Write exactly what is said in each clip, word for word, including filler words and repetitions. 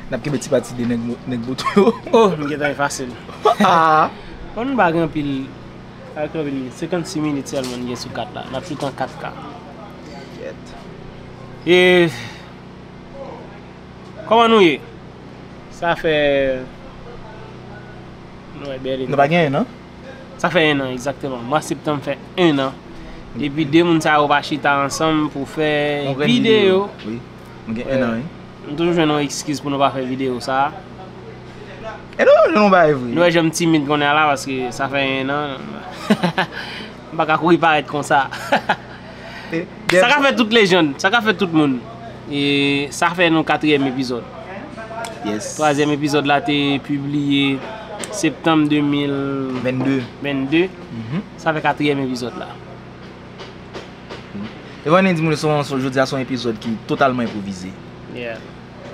N ap kenbe ti pati de nèg mo- nèg moto yo. Oh, m gentan efase l. Ah. Bon, nou pa gen anpil, pa gen anpil minit. Senkannsis minit sèlman n gen sou kat la. N ap shoot an kat K. Kèt. E kòman nou ye? Sa fè nou wè bèl. Nou pa gen en an? Sa fè en an, egzakteman. Mwa septanm fè en an. Depi de moun sa yo pa chita ansanm pou fè yon grenn videyo. Wi. Nou gen en an, wi. Nou toujou jwenn yon eskiz pou nou pa fè videyo sa. E nou jwenn yon bagay vre. Nou wè jan m timid kounye a la, paske sa fè en an. M pa ka kouri parèt konsa. E, sa ka fè tout lejann, sa ka fè tout moun. E sa fè nou katriyèm epizòd. Yes. Twazyèm epizòd la te pibliye septanm de mil vennde. Vennde. Mhm. Sa fè katriyèm epizòd la. E Vanny di moun se yon, se, jodi a se yon epizòd ki totalman enpwovize. Yeah.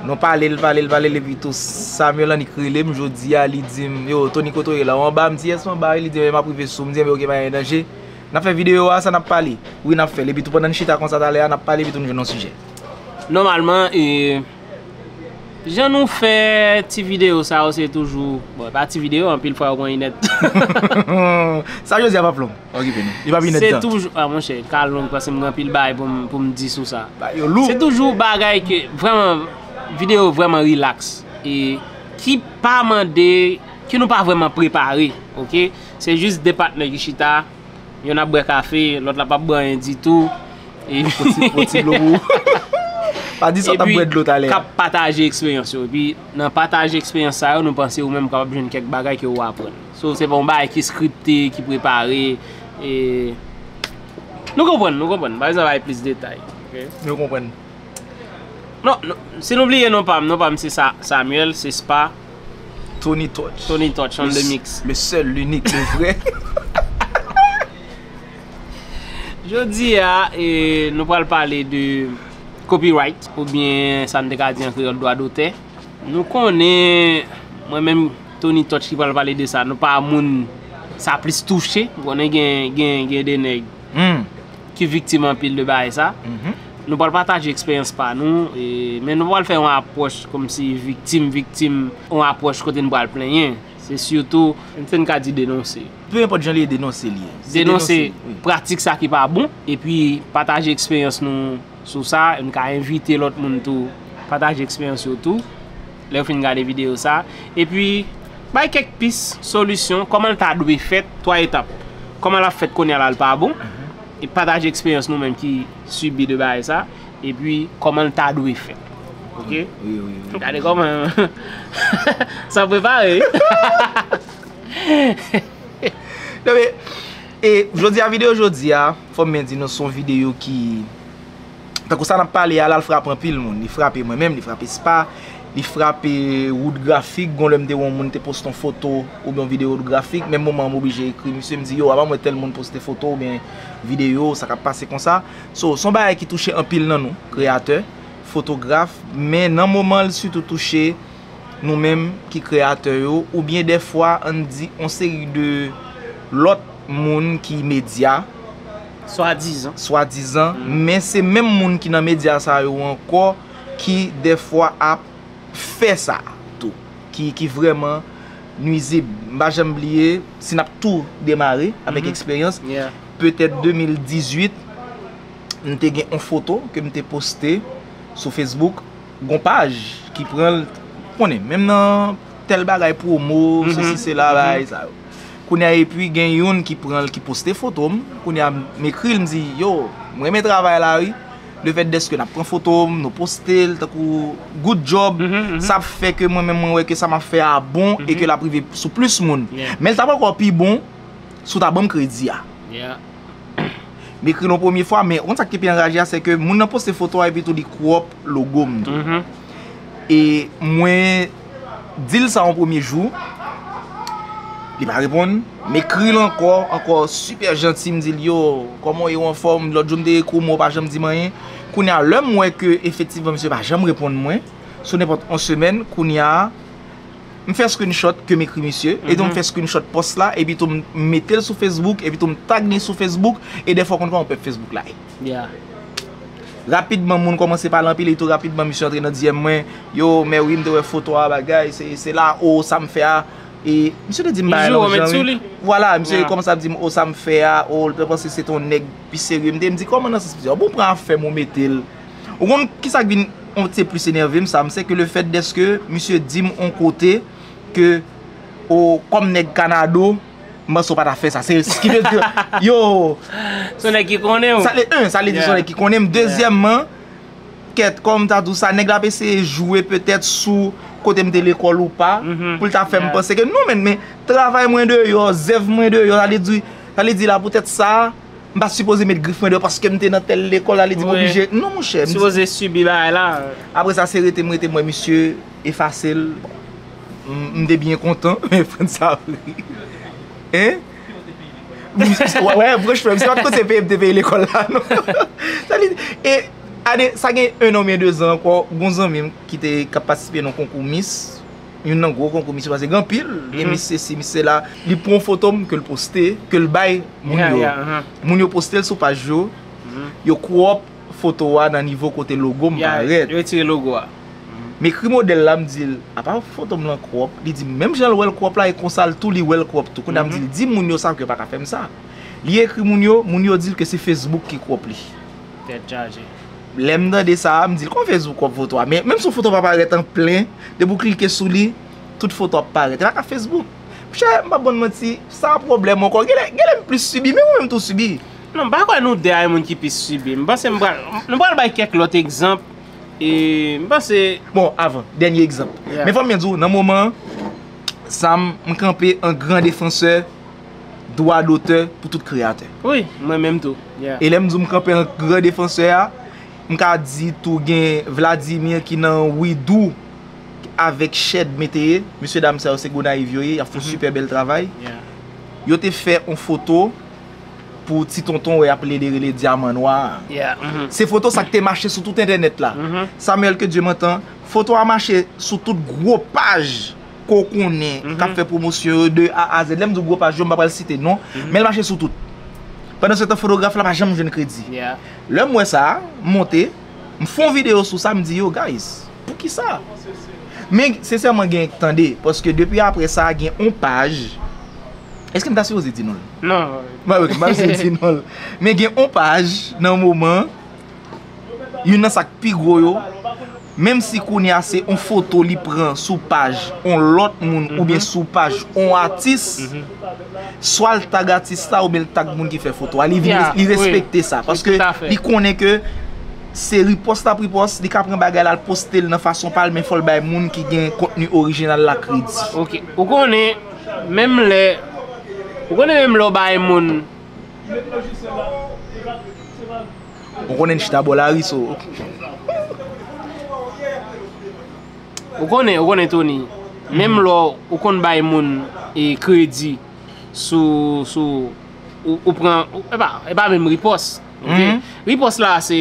Nou pale l, pale l, pale l, epi tou Samuel annik rele m jodi a, li di m, "Yo, Tony, kote w ye la? W anba?" M di, "Yes, m anba wi." Li di, "Ebyen, m ap rive sou w." M di, "Ebyen, oke, pa gen danje. N ap fè videyo a, sa n ap pale?" "Wi, n ap fè l." Epi tou, pandan n chita konsa talè a, n ap pale, epi tou nou jwenn yon sijè. Nòmalman, e, jan nou fè ti videyo sa yo, se toujou, bon, pa ti videyo, anpil fwa yo pran inèd. Sa Jozya p ap long. Okipe nou. Li p ap inèd tan. Se toujou, a monchè, ka long paske m gen anpil bagay pou m, pou m di sou sa. Bagay yo lou. Se toujou bagay ke, vrèman, videyo vrèman rilaks. E ki pa mande, ke nou pa vrèman prepare, oke? Se jis de patnè ki chita, yonn ap bwè kafe, lòt la p ap bwè anyen ditou. E poti, poti dlo pou ou. Pa di sa w t ap bwè dlo talè a. K ap pataje eksperyans yo. Epi, nan pataje eksperyans sa yo, nou panse ou menm w kapab jwenn kèk bagay ke ou aprann. So, se pa yon bagay ki skripte, ki prepare. E, nou konprann, nou konprann. Pa bezwen bay plis detay. Oke? Nou konprann. Non, non, si nou bliye non pa m, non pa m se Sa-, Samuel, se Spa. Tony Touch. Tony Touch, on the mix. Le seul, l'unique, le vrai. Jodi a, e, nou pral pale de copyright, oubyen sa n te ka di an kreyòl, dwa dotè. Nou konnen, mwen menm, Tony Touch ki pral pale de sa, nou pa moun sa plis touche. Ou konnen gen, gen, gen de nèg ki viktim anpil de bagay sa. Nou pral pataje eksperyans pa nou, e, men nou pral fè yon apwòch kòmsi viktim, viktim, yon apwòch kote n pral plenyen. Se sitou, se n ka di denonse. Pe enpòt jan li ye, denonse li ye. Se denonse, denonse, wi, pratik sa ki pa bon, epi pataje eksperyans nou sou sa, nou ka envite lòt moun tou pataje eksperyans yo tou, lè yo fin gade videyo sa. Epi, bay kèk pis, solisyon, kòman l ta dwe fèt, twa etap. Kòman l ap fèt kounye a la, l pa bon, e pataje eksperyans nou menm ki sibi de bagay sa, epi kòman l ta dwe fèt. Oke? Wi, wi, wi. Gade kòman sa prepare. Non, men, e, jodi a, videyo jodi a, fò m byen di nou, se yon videyo ki, tankou sa n ap pale a la, l frape anpil moun. Li frape mwen menm, li frape Spa, li frape Wood Graphic. Gon lè m te wè yon moun te poste yon foto oubyen yon videyo Wood Graphic, menm moman an m oblije ekri misye, m di, "Yo, apa m wè tèl moun poste foto oubyen videyo, sa k ap pase konsa?" So, se yon bagay ki touche anpil nan nou, kreyatè, fotograf, men nan moman l sitou touche nou menm ki kreyatè yo, oubyen dèfwa, ann di, yon seri de lòt moun ki medya, swadizan, swadizan, men se menm moun ki nan medya sa yo ankò ki dèfwa ap fè sa tou, ki, ki vrèman nwizib. M pa janm bliye, si n ap tou demare avèk eksperyans, petèt de mil dizuit, m te gen yon foto ke m te poste sou Facebook, gon paj ki pran l, konnen, menm nan tèl bagay pwomo, sesi, sela, bagay sa yo. Kounye a, epi gen youn ki pran l, ki poste foto m. Kounye a, m ekri l, m di, "Yo, m renmen travay la, wi." Lefèt dèske n ap pran foto m, nou poste l, tankou good job, sa ap fè ke mwen menm mwen wè ke sa m ap fè a bon e ke l ap rive sou plis moun. Men l t ap ankò pi bon si w ta ban m kredi a. M ekri l yon premye fwa, men ou konn sa k te pi anraje a, se ke moun nan poste foto a epi tou li crop logo m tou. E mwen di l sa yon premye jou, li pa reponn. M ekri l ankò, ankò sipè janti, m di l, "Yo, kòman w ye, w anfòm?" Lòt jou m te ekri w, men w pa janm di m anyen. Kounye a, lè m wè ke efektivman misye pa janm reponn mwen, sou nenpòt yon semèn, kounye a, m fè screenshot ke m ekri misye, e tou m fè screenshot pòs la, epi tou m mete l sou Facebook, epi tou m tag li sou Facebook, e dèfwa w konn kòman pèp Facebook la ye. Yeah. Rapidman, moun kòmanse pale anpil, e tou rapidman, misye antre nan D M mwen, yo, mè wi, m te wè foto a, bagay, se, se la, o, sa m fè a, e misye te di m bagay lan yon jan, wi. Vwala, misye kòmanse ap di m, o, sa m fè a, o, l te panse se te yon nèg pi serye. M te, m di, kòman nan sans pi serye? Bon, pran afè m, ou mete l. Ou konn kisa k vin yon ti plis enève m, sa m, se ke le fèt dèske misye di m yon kote ke, o, kòm nèg Kanado, m panse w pa ta fè sa. Se, se ki vle di, yo. Se yon nèg ki konnen w. Sa le, un, sa vle di se yon nèg ki konnen m. Dezyèmman, kèt, kòm m ta di w sa, nèg la ap eseye jwe petèt sou kote m te lekòl ou pa, pou l ta fè m panse ke non, men, men travay mwen deyò, zèv mwen deyò, sa vle di, sa vle di la poutèt sa, m pa sipoze met grif mwen deyò paske m te nan tèl lekòl, sa vle di m oblije. Non, monchè. M sipoze sibi bagay la. Apre sa, se rete m rete m wè misye efase l. Bon, m, m te byen kontan, men Frantz sa ri. Hein? Wè, wè, franchman, se pa t kote peyi m te peye lekòl la, non. Sa li, e, ane, sa gen un an oubyen de zan ankò, gon zanmi m ki te, k ap patisipe nan konkou Miss, youn nan gwo konkou Miss yo, paske gen anpil, gen Miss sesi, Miss sela, li pran foto m, ke l poste, ke l bay moun yo. Moun yo poste l sou paj yo, yo crop foto a nan nivo kote logo m parèt. Yo retire logo a. M ekri modèl la, m di l, apa foto m lan crop? Li di m, menm jan l wè l crop la, e konsa l tou, li wè l crop tou. Kounye a m di l, di moun yo sa ke yo pa ka fè m sa. Li ekri moun yo, moun yo di l ke se Facebook ki crop li. Tèt chaje. Lè m tande sa, m di l, kòman Facebook crop foto a? Men, menm si yon foto pa parèt an plen, depi w klike sou li, tout foto ap parèt. E pa ka Facebook. Monchè, m p ap ba w manti, sa pwoblèm ankò. Genlè, genlè m plis sibi, men ou menm tou sibi. Non, m pa kwè nou de a yon moun ki pi sibi. M panse m pral, nou pral bay kèk lòt egzanp. E m panse. Bon, avan, dènye egzanp. Men fò m byen di w, nan moman an, Sam, m kanpe an gran defansè dwa dotè pou tout kreyatè. Wi, mwen menm tou. E lè m di w m kanpe an gran defansè a, m ka di tou gen Vladimir ki nan Widou avèk Shed Meteye. Mesye dam sa yo se Gonayiv yo ye, y ap fè yon sipè bèl travay. Yo te fè yon foto pou ti tonton w y ap plede rele Dyaman Nwa a. Se foto sa k te mache sou tout entènèt la. Samuel, que Dieu m'entend, foto a mache sou tout gwo paj ke w konnen k ap fè pwomosyon yo de A a Z. Lè m di w gwo paj yo, m pa pral site non, men l mache sou tout. Pandan se tan, fotograf la pa janm jwenn kredi. Lè m wè sa, m monte, m fè yon videyo sou sa, m di, yo, guys, poukisa? Men, sensèman, gen k tande, paske depi apre sa, gen yon paj. Èske m ta sipoze di non l? Non. Mwen, ok, m pa bezwen di non l. Men gen yon paj, nan moman, youn nan sa k pi gwo yo, menm si kounye a se yon foto li pran sou paj yon lòt moun oubyen sou paj yon atis, swa l tag atis la oubyen l tag moun ki fè foto a. Li vin, li respekte sa, paske li konnen ke se ripòs l ap ripòs, li ka pran bagay la, l poste l nan fason pa l, men fò l bay moun ki gen kontni orijinal la kredi. Ok, ou konnen, menm lè, ou konnen menm lè w bay moun Ou konnen n chita bò lari, so. Ou konnen, ou konnen, Tony. Menm lè w konn bay moun e kredi sou, sou, ou, ou pran, ou, e pa, e pa menm ripòs. Ok? Ripòs la, se,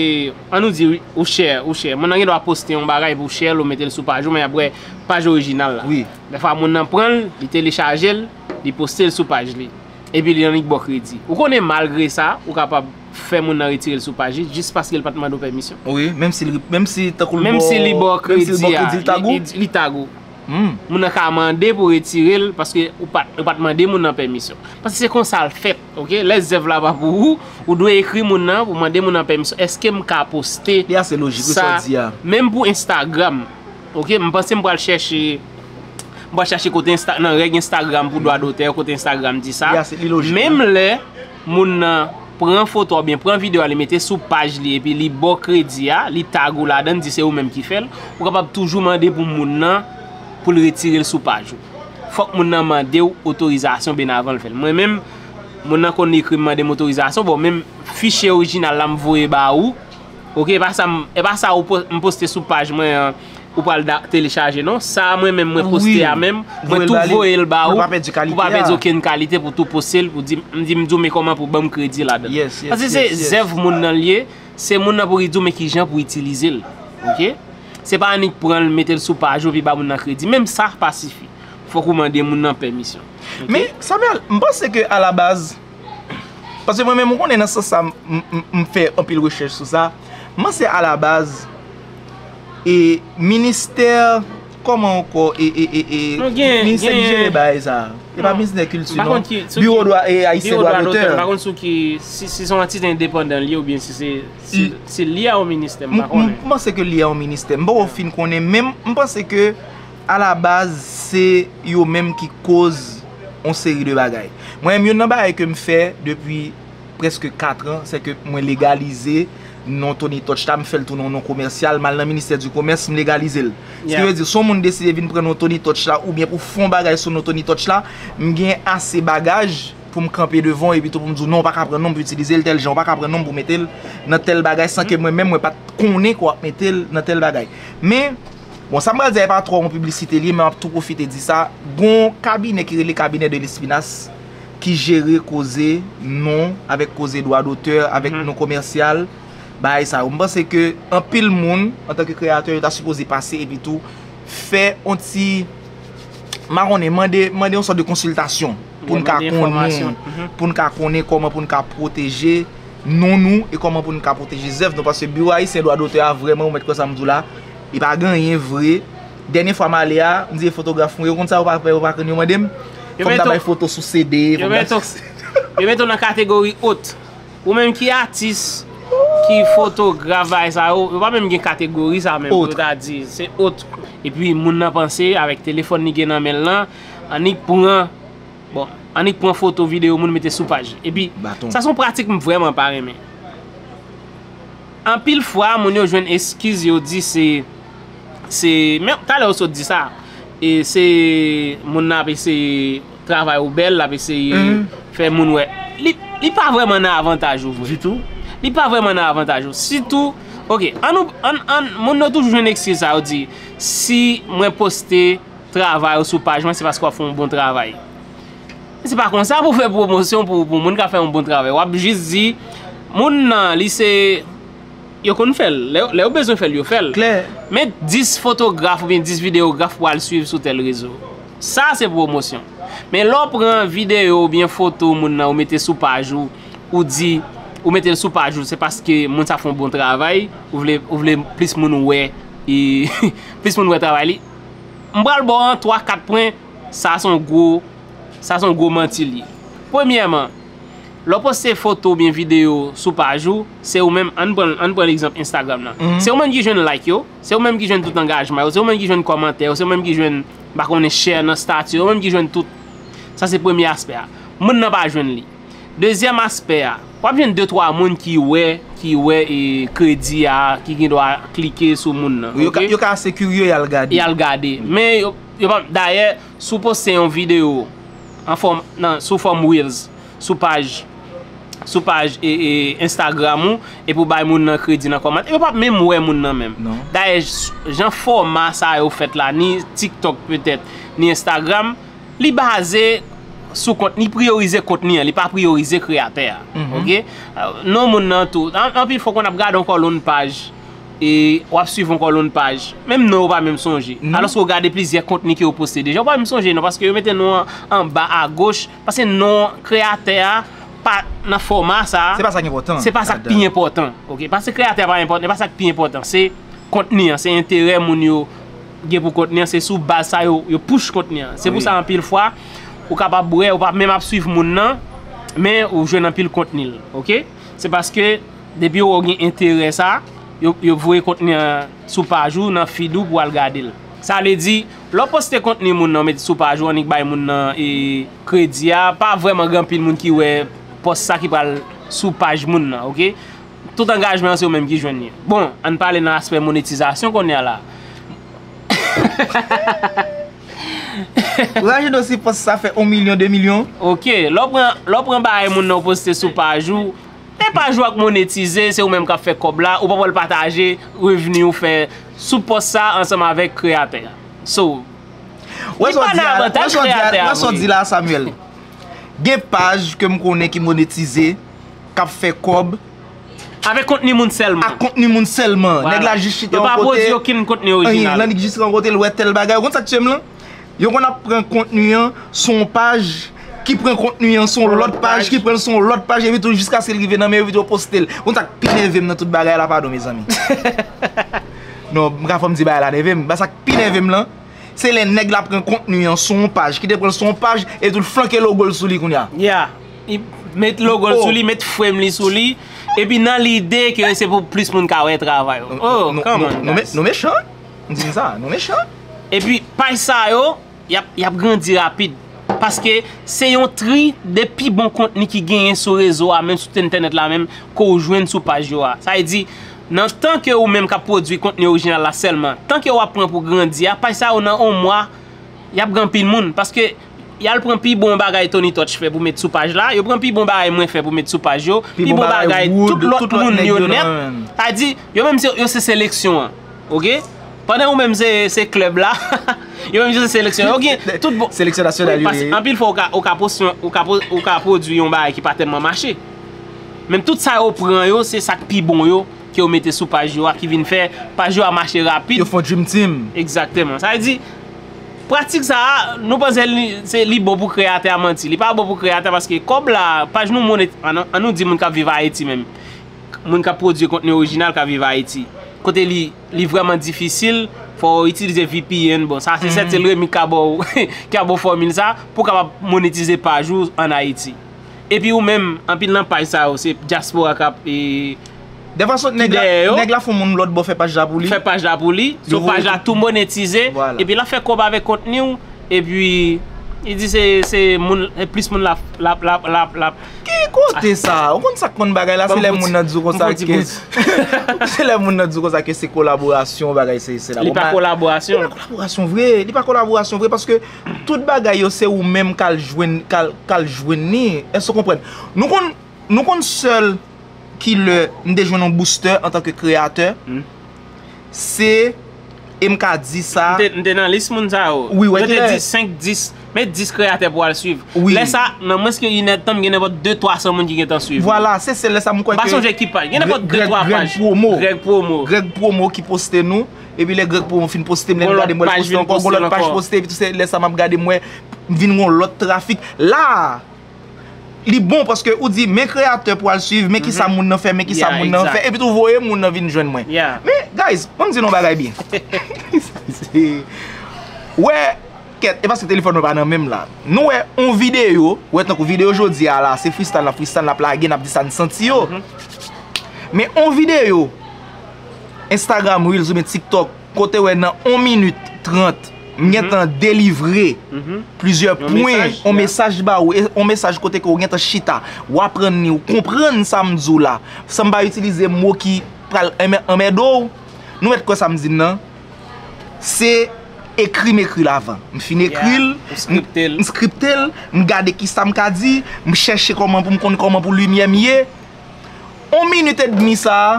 ann nou di, ou share, ou share. Moun nan gen dwa poste yon bagay pou share l, ou mete l sou paj ou, men apre, paj orijinal la. Dèfwa, moun nan pran l, li telechaje l, li poste l sou paj li. Epi li annik ba w kredi. Ou konnen malgre sa, ou kapab fè moun nan retire l sou paj li, jis paske l pa t mande w pèmisyon. Wi, menm si li, menm si tankou l ba w, menm si li ba w kredi a, li, li, li tag ou. Moun nan ka mande pou retire l, paske ou pa t, ou pa t mande moun nan pèmisyon. Paske se konsa l fèt, ok? Lè zèv la pa pou ou, ou dwe ekri moun nan pou mande moun nan pèmisyon. Èske m ka poste sa? Li ase lojik, wi, sa w di a. Menm pou Instagram, ok? M panse m pral chèche M pral chache kote Insta, nan règ Instagram pou dwa dotè, kote Instagram di sa. Menm lè moun nan pran foto a oubyen pran videyo a, li mete sou paj li epi li ba w kredi a, li tag ou ladan l, di se ou menm ki fè l, ou kapab toujou mande pou moun nan pou l retire l sou paj ou. Fòk moun nan mande w otorizasyon byen avan l fè l. Mwen menm, moun nan konn ekri m, mande m otorizasyon, bon, menm fichye orijinal la m voye ba ou, ok, e pa sa m, e pa sa ou po-, m poste sou paj mwen an, ou pral da-, telechaje, non. Sa a mwen menm mwen poste a menm, mwen tou voye l ba ou, pou pa pèdi okenn kalite, pou tou poste l, pou di, m di, m di w men kòman pou ban m kredi ladan l. Paske se zèv moun nan l ye, se moun nan pou ki di w men kijan pou itilize l. Ok? Se pa annik pran l, mete l sou paj ou, epi ba moun nan kredi. Menm sa pa sifi. Fòk ou mande moun nan pèmisyon. Ok? Men, Samuel, m panse ke alabaz, Paske mwen menm, ou konnen nan sans sa, m, m, m, m fè anpil rechèch sou sa. M panse alabaz, e ministè, kòman ankò, e, e, e, e, Non, gen- ministè ki gen- jere bagay sa. E pa Non. ministè kilti, M pa non. konn ki- sou Biwo ki- dwa, e, ayisyen Biwo dwa dwa dotè, m dotè. pa konn sou ki, si, si se yon atis endepandant li ye oubyen si se, si, Mm. si li a yon ministè, m M pa konnen. m panse ke li a yon ministè. M poko fin konnen, men m panse ke alabaz, se yo menm ki koz yon seri de bagay. Mwen menm, youn nan bagay ke m fè depi prèske kat an, se ke mwen legalize non Tony Touch la, m fè l tounen yon non komèsyal, m al nan ministè di komès, m legalize l. Sa Yeah. vle di, si yon moun deside vin pran non Tony Touch la, oubyen pou fè yon bagay sou non Tony Touch la, m gen ase bagaj pou m kanpe devan w epi tou pou m di w non, w pa ka pran non m pou itilize l tèl jan, w pa ka pran non m pou mete l nan tèl bagay san ke mwen menm mwen pa t konnen ke w ap mete l nan tèl bagay. Men, bon, sa m pral di a e pa twò yon piblisite li ye, men m ap tou pwofite di sa. Gon kabinè ki rele Cabinet de Lespinasse ki jere koze non avèk koze dwa dotè, avèk non komèsyal, bagay sa yo. M panse ke anpil moun, antanke kreyatè, yo ta sipoze pase epi tou fè yon ti, m pa konnen, mande, mande yon sòt de konsiltasyon pou n ka Mande konnen, enfòmasyon. Mhm. pou n ka konnen kòman pou n ka pwoteje non nou e kòman pou n ka pwoteje zèv nou, paske Biwo Ayisyen Dwa Dotè a vrèman, ou mèt kwè sa m di w la, li pa gen anyen vre. Dènye fwa m ale a, m di fotograf mwen, yo konn sa yo pa fè, yo pa konn, yo mande m. Yo Fò m ta mete w- bay foto sou C D, fò Yo m ta- mete w- yo mete w nan kategori ot. Ou menm ki atis, ki fotograf, bagay sa yo, yo pa menm gen kategori sa menm, pou Ot. Yo ta di, se ot. Epi moun nan panse, avèk telefòn li gen nan men l lan, annik pran, bon, annik pran foto, videyo moun mete sou paj. Epi, Baton. Sa se yon pratik m vrèman pa renmen. Anpil fwa, moun yo jwenn eskiz, yo di se, se, men talè ou sot di sa, e se moun nan ap eseye travay ou bèl, l ap eseye fè moun wè. Li, li pa vrèman nan avantaj ou vre. Ditou. Li pa vrèman nan avantaj ou. Sitou, ok, an nou, an, an, moun yo toujou jwenn eskiz sa, yo di, si mwen poste travay ou sou paj mwen, se paske w ap fè yon bon travay. Se pa konsa pou fè pwomosyon pou, pou moun k ap fè yon bon travay. W ap jis di, moun nan, li se, yo konn fè l. Lè, lè yo bezwen fè l, yo fè l. Klè. Men dis fotograf oubyen dis videograf pou al swiv sou tèl rezo. Sa se pwomosyon. Men lè w pran videyo oubyen foto moun nan, ou mete sou paj ou, ou di, ou mete l sou paj ou, se paske moun sa fè yon bon travay, ou vle, ou vle plis moun wè, e, plis moun wè travay li. M pral ba w an twa kat pwen, sa se yon gwo, sa se yon gwo manti li ye. Premyèman, lè w poste foto oubyen videyo sou paj ou, se ou menm, ann pran, ann pran egzanp Instagram nan. Se ou menm ki jwenn like yo, se ou menm ki jwenn tout angajman yo, se ou menm ki jwenn kòmantè yo, se ou menm ki jwenn, m pa konnen, share nan statut, ou menm ki jwenn tout. Sa se premye aspè a. Moun nan pa jwenn li. Dezyèm aspè a, w ap jwenn de twa moun ki wè, ki wè e kredi a, ki gen dwa klike sou moun nan. Yo ka, Ok? Yo ka ase kirye, y al gade. Y al gade. Men yo, yo pa, dayè, si w poste yon videyo an fòm, nan, sou fòm Reels, sou paj, sou paj e, e Instagram ou, epi w bay moun nan kredi nan kòmantè, yo p ap menm wè moun nan menm. Non. Dayè, j- jan fòma sa yo fèt la, ni TikTok petèt, ni Instagram, li baze sou kont, li priyorize kontni an, li pa priyorize kreyatè a. Ok? Euh, non moun nan tou. An- Anpil fwa, w konn ap gade yon kòlonn paj, e w ap swiv yon kòlonn paj. Menm non yo pa menm sonje. Alòske w gade plizyè kontni ke yo poste deja, ou pa menm sonje non, paske yo mete non an anba agoch, paske non kreyatè a pa nan fòma sa. Se pa sa ki enpòtan. Se pa sa k pi enpòtan. Ok? Paske kreyatè a pa enpòtan, e pa sa k pi enpòtan. Se kontni an, se enterè moun yo gen pou kontni an, se sou baz sa yo, yo push kontni an. Se pou Wi. Sa anpil fwa, ou kapab wè, ou pa menm ap swiv moun nan, men ou jwenn anpil kontni l. Ok? Se paske depi w gen enterè sa, yo, yo voye kontni an sou paj ou, nan feed ou pou w al gade l. Sa vle di, lè w poste kontni moun nan, w mete sou paj ou, annik bay moun nan e kredi a, pa vrèman gen anpil moun ki wè pòs sa ki pral sou paj moun nan, ok? Tout angajman an se ou menm ki jwenn li. Bon, ann pale nan aspè monetizasyon kounye a la. Ou imajine w si pòs sa fè yon milyon, de milyon. Ok, lè w pran, lè w pran bagay moun nan w poste sou paj ou, men paj ou ak monetize, se ou menm k ap fè kòb la, ou pa pral pataje revni ou fè sou pòs sa ansanm avèk kreyatè a. So, Wè li sa w pa di nan a, wè avantaj sa w di a, kreyatè a wè sa w vre. Di la, Samuel. Gen paj ke m konnen ki monetize, k ap fè kòb Avèk kontni moun sèlman. ak kontni moun sèlman. Vwala. Nèg la jis chita Yo pa yon kote. pwodui okenn kontni orijinal. Anyen, nèg jis rankontre l, wè tèl bagay. Ou konn sa k tiye m lan? Yo konn ap pran kontni an sou yon paj ki pran kontni an sou yon lòt paj, ki pran l sou yon lòt paj, epi tou jiskaske l rive nan men yo, epi tou yo poste l. Ou konn sa k pi nève m nan tout bagay la, padon, mezanmi. Non, m ka fè m di bagay la nève m. Ba sa k pi nève m lan, se lè nèg la pran kontni an sou yon paj, ki te pran l sou yon paj, epi tou l flanke logo l sou li kounye a. Yeah. Li met logo l sou li, met frame li sou li, epi nan lide ke se pou plis moun ka wè travay ou. Oh, come on, guys. Nou mechan. M di n sa, nou mechan. Epi paj sa yo, y ap, y ap grandi rapid. Paske se yon tri de pi bon kontni ki genyen sou rezo a, menm sou entènèt la menm, ke w jwenn sou paj yo a. Sa vle di, nan tan ke ou menm k ap pwodui kontni orijinal la sèlman, tan ke w ap pran pou grandi a, paj sa yo nan yon mwa, y ap gen anpil moun. Paske y al pran pi bon bagay Tony Touch fè pou met sou paj la, yo pran pi bon bagay mwen fè pou met sou paj yo, pi bon bagay tout lòt moun yo nèt. Sa vle di, yo menm se, yo se seleksyon an. Oke? Pandan ou menm se, se klèb la, yo menm se seleksyon. Yo gen tout bon. Seleksyon nasyonal yo ye. Anpil fwa ou ka, ou ka poste, ou ka, ou ka pwodui yon bagay ki pa tèlman mache. Men tout sa yo pran yo, se sa k pi bon yo, ke yo mete sou paj yo a, ki vin fè paj yo a mache rapid. Yo fè yon dream team. Egzakteman. Sa vle di, pratik sa a, nou panse li, se, li bon pou kreyatè a, manti. Li pa bon pou kreyatè paske kòb la, paj nou monet, an, an nou di moun k ap viv Ayiti menm. Moun k ap pwodui kontni orijinal k ap viv Ayiti. Kote li, li vrèman difisil, fò w itilize V P N. Bon, sa se sèten Remy k a ba w, k a ba w fòmil sa, pou w kapab monetize paj ou ann Ayiti. Epi ou menm, anpil nan paj sa yo, se dyaspora k ap, e, Dèfwa sot nèg la, nèg la fè yon moun lòt bò fè paj la pou li. Fè paj la pou li. So paj la tou monetize. Epi l ap fè kòb avèk kontni w. Epi li di se, se moun, se plis moun l ap, l ap, l ap, l ap, l ap. Ki kote sa? Ou konn sa k konn bagay la, se lè moun nan di w konsa ke se lè moun nan di w konsa ke se kolaborasyon, bagay se, se la. Li pa kolaborasyon. Li pa kolaborasyon vre. Li pa kolaborasyon vre paske tout bagay yo se ou menm k al jwenn, k al, k al jwenn li. Èske w konprann? Nou konn Nou konn sèl kilè m te jwenn yon booster antanke kreyatè, se, e m ka di sa. M te, m te nan lis moun sa yo. Wi, wè kilè. Yo te di senk, dis, men dis kreyatè pou al swiv. Wi. Lè sa, nan mwens ke inèdtan, m gen nenpòt de, twa san moun ki gentan swiv. Vwala, se sèl lè sa m kwè ke. M pa sonje ki paj. Gen nenpòt de, twa paj. Greg Promo. Greg Promo. Greg Promo ki poste nou. Epi lè Greg Promo fin poste m, lè m gade m wè l poste ankò, gon lòt paj poste, epi tou se lè sa m ap gade m wè m vin yon lòt trafik. La! Li bon paske ou di men kreyatè pou al swiv, men kisa moun nan fè, men kisa moun nan fè, epi tou voye moun nan vin jwenn mwen. Men, guys, ban m di nou yon bagay byen. Wè, kèt, e paske telefòn mwen pa nan men m la. Nou wè yon videyo, wè tankou videyo jodi a la, se freestyle n ap freestyle, n ap lage, n ap di sa n santi yo. Men yon videyo, Instagram Reels oubyen TikTok, kote wè nan yon minit trant, m gentan delivre plizyè pwen, yon mesaj ba ou, e yon mesaj kote ke ou gentan chita, w aprann li, ou konprann sa m di w la, san m pa itilize mo ki pral anmè-, anmède w, nou mèt kwè sa m di n nan, se ekri m ekri l avan. M fin ekri l, m skripte l, m gade kisa m ka di, m chèche kòman pou m konn kòman pou limyè m ye. Yon minit edmi sa a,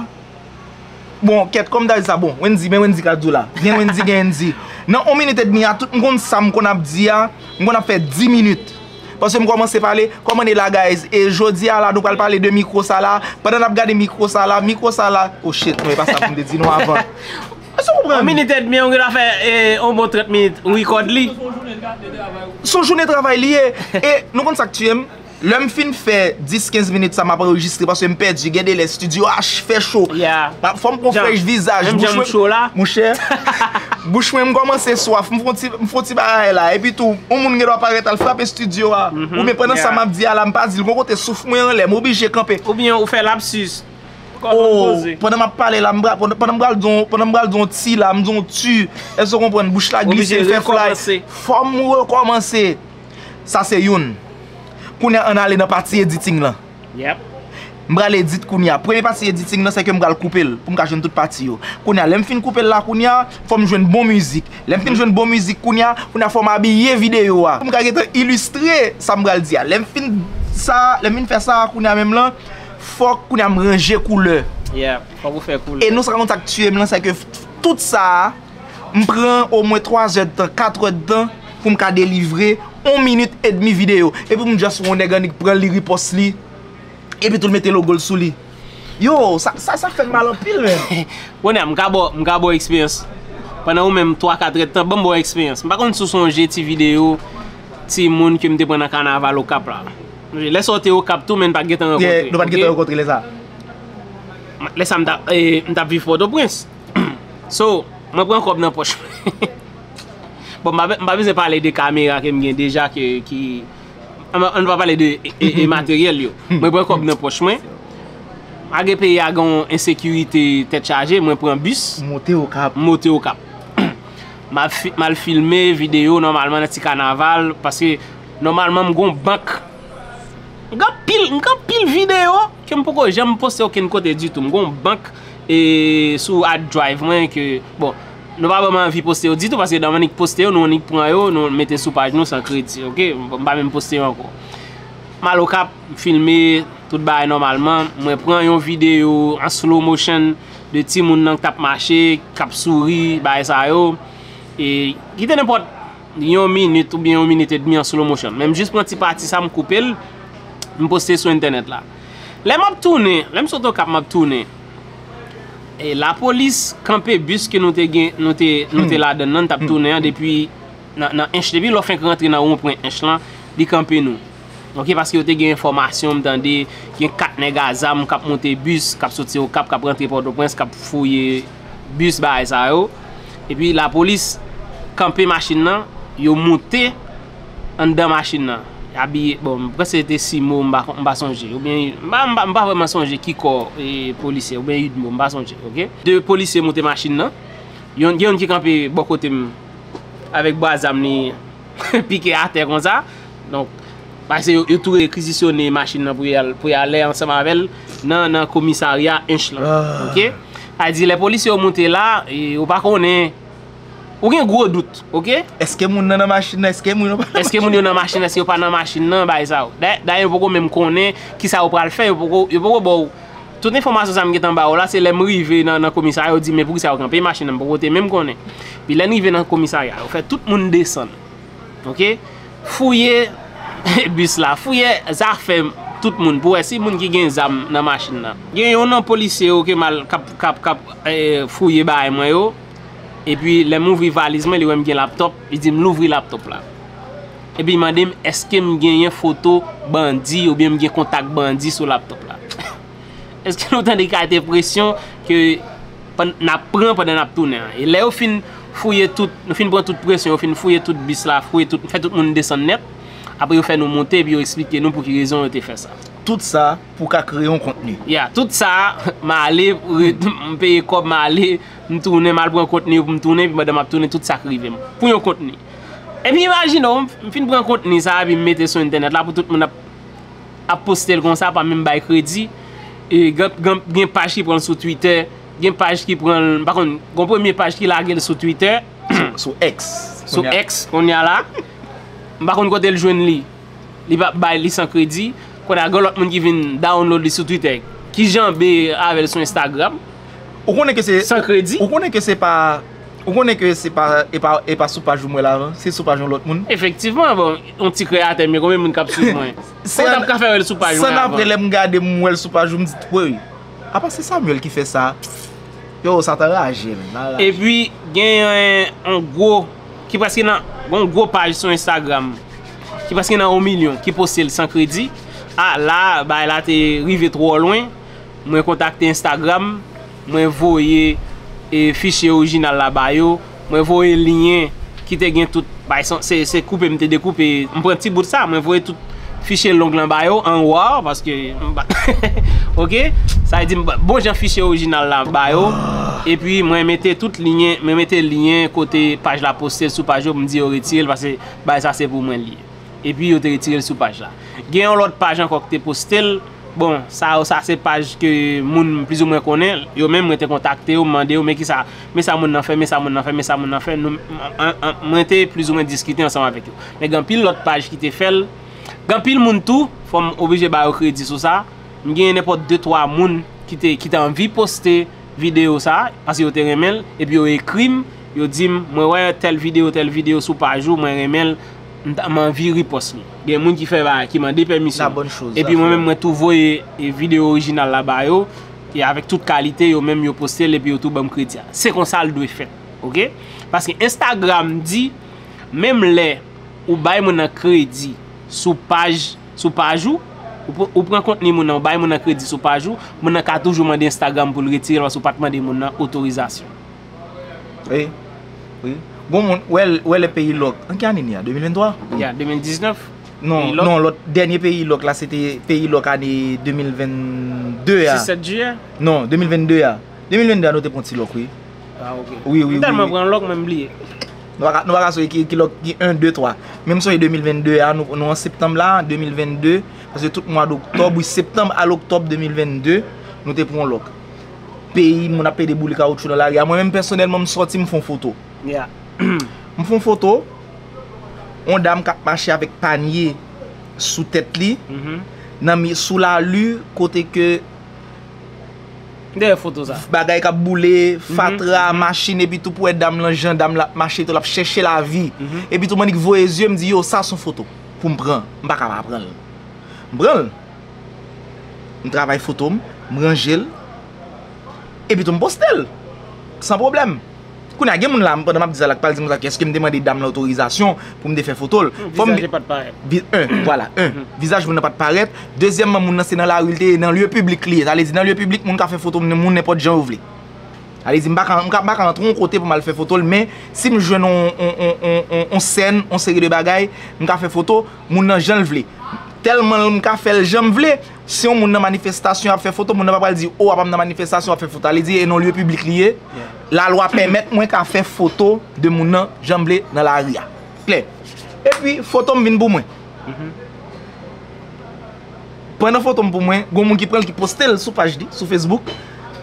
bon, kèt, kòm m ta di sa, bon, Wendy, men Wendy ka di w la. Gen Wendy, gen Wendy. Nan yon minit edmi a, tout m konn sa m konn ap di a, m konn ap fè dis minit. Paske m kòmanse pale, kòman e la, guys? E jodi a la, nou pral pale de mikwo sa la. Pandan n ap gade mikwo sa la, mikwo sa la, oh shit, non, e pa sa pou m te di nou avan. Èske w konprann? Yon minit edmi, ou gentan fè, e, yon bon trant minit, ou rikòd li. Se yon jounen travay li ye. E nou konn sa k tiye m? Lè m fin fè dis, kenz minit sa m ap anrejistre, paske m pèdi, gen de lè estidyo a ch-, fè cho. Fò m pran frèch vizaj, bouch mwen, monchè, bouch mwen, m kòmanse swaf, m fè yon ti, m fè yon ti bagay la, epi tou, yon moun gen dwa parèt al frape estidyo a, oubyen pandan sa m ap di a la, m pa di l, gon kote souf mwen anlè, m oblije kanpe. Oubyen ou fè lapsis. Oh, pandan m ap pale la, m pra-, pandan, pandan m pral di yon, pandan m pral di yon ti la, m di yon ti, èske w konprann, bouch la glise, l fè fly. Fò m rekòmanse. Sa se youn. Kounye a, ann ale nan pati editing lan. M pral edit kounye a. Premye pati editing lan, se ke m pral koupe l, pou m ka jwenn tout pati yo. Kounye a, lè m fin koupe l la, kounye a, fò m jwenn bon mizik. Lè m fin jwenn bon mizik, kounye a, kounye a, fò m abiye videyo a. Pou m ka gentan ilistre sa m pral di a. Lè m fin sa, lè m fin fè sa, kounye a menm lan, fòk kounye a m ranje koulè. E non sèlman sa k tiye m lan, se ke tout sa a, m pran omwen twa zè d tan, kat è d tan pou m ka delivre yon minit edmi videyo. Epi pou m just wè yon nèg annik pran l, li ripòs li, epi tou l mete logo l sou li. Yo, sa, sa, sa fè m mal anpil, menm. Kounye a, m ka ba w, m ka ba w eksperyans. Pandan ou menm twa, kat è d tan, ban m ba w eksperyans. M pa konn si w sonje ti videyo Timoun ke m te pran nan kanaval Okap la. Lè sa w te Okap tou, men n pa t gentan rankontre. Yeah, nou pa t gentan rankontre lè sa. Lè sa m t ap, eh, m t ap viv Pòtoprens. So, mwen pran kòb nan pòch mwen. Bon, m pa, m pa bezwen pale de kamera ke m gen deja, ke, ki, an, an pa pale de e, e, e materyèl yo. Mwen pran kòb nan pòch mwen. Malgre peyi a gen yon ensekirite tèt chaje, mwen pran bis. Monte Okap. M monte Okap. M al fi-, m al filme videyo nòmalman nan ti kanaval, paske nòmalman m gon bank. M gen anpil, m gen anpil videyo ke m poko janm poste okenn kote ditou. M gon bank, e, sou hard drive mwen ke, bon, nou pa ban m anvi poste yo ditou, paske dan m annik poste yo, nou annik pran yo, nou mete sou paj nou san kredi, oke? M pa menm poste yo ankò. M al Okap, m filme tout bagay nòmalman. Mwen pran yon videyo an slow motion de timoun nan k t ap mache, k ap souri, bagay sa yo. E kite nenpòt yon minit oubyen yon minit edmi an slow motion. Men m jis pran ti pati sa, m koupe l, m poste sou entènèt la. Lè m ap tounen, lè m sot Okap, m ap tounen. E lapolis kanpe bis ke nou te gen, nou te, nou te ladann nan, n t ap tounen an depi nan, nan Ench. Depi lè w fenk rantre nan wonpwen Ench lan, li kanpe nou. Oke, paske yo te gen enfòmasyon, m tande, gen kat nèg a zam k ap monte bis, k ap soti Okap, k ap rantre Pòtoprens, k ap fouye bis, bagay sa yo. Epi lapolis kanpe machin nan, yo moute anndan machin nan. Abiye, bon, m panse se te Simo, m pa, m pa sonje. Oubyen, m pa, m pa, m pa vrèman sonje ki kò, e, polisye, oubyen UDMO, m pa sonje, oke? De polisye moute machin nan. Youn, gen youn ki kanpe bò kote m avèk bwa zam li pike atè konsa. Donk, paske yo, yo tou rekizisyone machin nan pou y al, pou y ale ansanm avè l nan, nan komisarya Ench lan. Oke? Sa di, lè polisye yo moute la, e, ou pa konnen, ou gen gwo dout, oke? Èske moun nan nan machin nan? Èske moun yo pa nan Èske moun yo nan machin nan? Èske yo pa nan machin nan? Bagay sa yo. Dayè, dayè, yo poko menm konnen kisa yo pral fè, yo poko, yo poko ba w. Tout enfòmasyon sa m gentan ba w la, se lè m rive nan, nan komisarya, yo di, "Men poukisa yo kanpe machin nan?" M poko te menm konnen. Pi lè n rive nan komisarya, yo fè tout moun desann. Oke? Fouye bis la, fouye zafè tout moun pou wè si moun ki gen zam nan machin nan. Gen yon nan polisye yo ke m al k ap, k ap, k ap, eh, fouye bagay mwen yo. Epi lè m ouvri valiz mwen, li wè m gen laptòp, li di m louvri laptòp la. Epi li mande m èske m genyen foto bandi oubyen m gen kontak bandi sou laptòp la. Èske nou tande kalite presyon ke pann-, n ap pran pandan n ap tounen an? E lè yo fin fouye tout, nou fin pran tout presyon, yo fin fouye tout bis la, fouye tout, fè tout moun desann nèt. Apre yo fè nou monte, epi yo eksplike nou pou ki rezon yo te fè sa. Tout sa pou ka kreye yon kontni. Ya, tout sa, m ale, m peye kòb, m ale, m tounen, m al pran kontni yo pou m tounen, epi pandan m ap tounen, tout sa k rive m. Pou yon kontni. Epi imajine w, m fin pran kontni sa, epi m mete sou entènèt la pou tout moun ap ap poste l konsa, pa menm bay kredi. E gen, gen, gen paj ki pran l sou Twitter, gen paj ki pran l, m pa konn, gen premye paj ki lage l sou Twitter. Sou, sou X. Sou X, kounye a la. M pa konn kote l jwenn li. Li pa bay li san kredi. Kounye a, gen lòt moun ki vin download li sou Twitter, ki janbe avè l sou Instagram. Ou konnen ke se, san kredi. Ou konnen ke se pa, ou konnen ke se pa, e pa, e pa sou paj ou m wè l avan, se sou paj yon lòt moun. Efektivman, bon, yon ti kreyatè, men konbyen moun k ap swiv mwen? Kòman w t ap ka fè wè l sou paj mwen avan? San apre, lè m gade, m wè l sou paj ou, m di, "Woy, apa se Samuel ki fè sa?" Yo, sa t anraje m, m anraje. Epi, gen yon, yon gwo, ki prèske nan, yon gwo paj sou Instagram, ki prèske nan yon milyon, ki poste l san kredi. A, la, bagay la te rive twò lwen. Mwen kontakte Instagram, mwen voye, e, fichye orijinal la ba yo, mwen voye lyen ki te gen tout, bay, se, se koupe m te dekoupe, m pran ti bout sa, mwen voye tout fichye long lan ba yo, an wè, paske m pa, oke? Sa vle di, m ba, bon jan fichye orijinal la ba yo, epi mwen mete tout lyen, mwen mete lyen kote paj la poste l sou paj yo, m di yo retire l, paske bagay sa se pou mwen li ye. Epi yo te retire l sou paj la. Gen yon lòt paj ankò ki te poste l. Bon, sa yo, sa se paj ke moun plizoumwen konnen. Yo menm, mwen te kontakte yo, m mande yo, "Men kisa, men sa moun nan fè, men sa moun nan fè, men sa moun nan fè." Nou, an, an, mwen te plizoumwen diskite ansanm avèk yo. Men gen anpil lòt paj ki te fè l. Gen anpil moun tou, fò m oblije ba yo kredi sou sa. M gen nenpòt de twa moun ki te, ki te anvi poste videyo sa, paske yo te renmen l, epi yo ekri m, yo di m, "Mwen wè tèl videyo, tèl videyo sou paj ou, mwen renmen l, m ta, m anvi ripòs li." Gen moun ki fè bagay, ki mande pèmisyon. La bonne chose à faire. Epi mwen menm, mwen tou voye, e, videyo orijinal la ba yo, e avèk tout kalite, yo menm yo poste l, epi yo tou ban m kredi a. Se konsa l dwe fèt, oke? Paske Instagram di, menm lè Ou bay moun nan kredi sou paj, sou paj ou, ou pr- ou pran kontni moun nan, ou bay moun nan kredi sou paj ou, moun nan ka toujou mande Instagram pou l retire l paske ou pa t mande moun nan otorizasyon. Wi. Wi. Gon moun, wè, wè lè peyi lòk. An ki ane ni a? De mil venntwa? Ya, de mil diznèf. Non, Peyi lòk? Non, lòt dènye peyi lòk la, se te peyi lòk ane de mil vennde a. Disèt jiyè? Non, de mil vennde a. De mil vennde a, nou te pran ti lòk, wi. Ah, ok. Wi, wi, M tèlman wi. Pran lòk, men m bliye. Nou pa ka, nou pa ka sonje ki, ki lòk, ki en, de, twa. Men m sonje de mil vennde a, nou, nou an septanm la, de mil vennde, paske tout mwa doktòb, wi, septanm al oktòb de mil vennde, nou te pran lòk. Peyi, moun ap pede boule kawotchou nan lari a. Mwen menm, pèsonèlman, m sòti, m fè yon foto. Ya. M fè yon foto, yon dam k ap mache avèk panye sou tèt li, Mhm. nan mi, sou lali, kote ke Dèyè foto sa. Bagay k ap boule, fatra, Mhm. machin, epi tou pou wè dam lan, jan dam la ap mache, tou l ap chèche lavi. Mhm. Epi tou m annik voye zye, m di, yo, sa se yon foto pou m pran. M pa ka pa pran l. M pran l. M travay foto m, m ranje l. Epi tou m poste l. San pwoblèm. Kounye a, gen moun la, pandan m ap di sa la, k pral di m sa, èske m te mande dam lan otorizasyon pou m te fè foto l? Fò m Vizaj li pa t parèt. Vi- en, vwala, en. Vizaj moun nan pa t parèt. Dezyèmman, moun nan se nan lari l te ye, nan lye piblik li ye. Sa vle di, nan lye piblik, moun ka fè foto moun, moun nenpòt jan yo vle. Sa vle di, m pa ka, m ka, m pa ka antre yon kote pou m al fè foto l, men si m jwenn yon, yon, yon, yon, yon, yon sèn, yon seri de bagay, m ka fè foto moun nan jan l vle. Tèlman m ka fè l jan m vle, si yon moun nan manifestasyon ap fè foto, moun nan pa pral di, o, apa m nan manifestasyon ap fè foto. Sa vle di, e nan lye piblik li ye, lalwa pèmèt mwen ka fè foto de moun nan jan m vle nan lari a. Klè. Epi, foto m vin pou mwen. Pandan foto m pou mwen, gon moun ki pran l, ki poste l sou paj li, sou Facebook.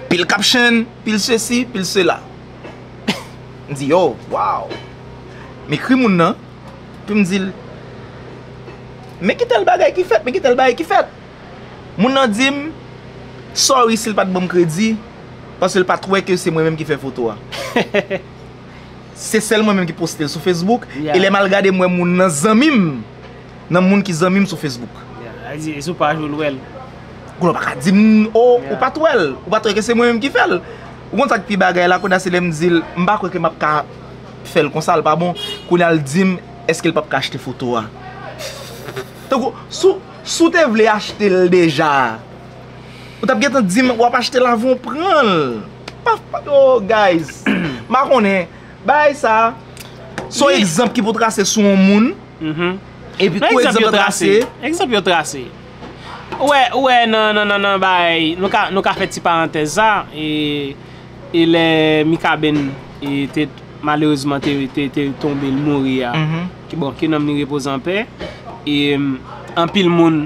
Pil caption, pil sesi, pil sela. M di, yo, waw. M ekri moun nan, pou m di l, men ki tèl bagay ki fèt, men ki tèl bagay ki fèt. Moun nan di m, sorry si l pa t ban m kredi, paske l pa t wè ke se mwen menm ki fè foto a. Se sèl mwen menm ki poste l sou Facebook, Ya. E lè m al gade, m wè moun nan zanmi m, nan moun ki zanmi m sou Facebook. Ya, sa vle di, e sou paj ou l wè l. Kounye a w pa ka di m, o, Ya. ou pa t wè l, ou pa t wè ke se mwen menm ki fè l. Ou konn sa k pi bagay la, kounye a se lè m di l, m pa kwè ke m ap ka fè l konsa, l pa bon. Kounye a l di m, èske l p ap ka achte foto a? Tankou, si w, si w te vle achte l deja, ou t ap gentan di m w ap achte l avan w pran l. Pa, pa, oh, guys. M pa konnen. Bagay sa, se yon Wi. Egzanp ki pou trase sou yon moun. Mhm. Epi Nan kou egzanp egzanp yo yo trase. trase. Egzanp yo trase. Ou wè, ou wè nan, nan, nan, nan bagay, nou ka, nou ka fè ti parantèz sa, e, e lè Mikaben e te, malerezman, te, te, te tonbe, l mouri a. Mhm. Ki, bon, ke nanm li repoze anpè. E, m, anpil moun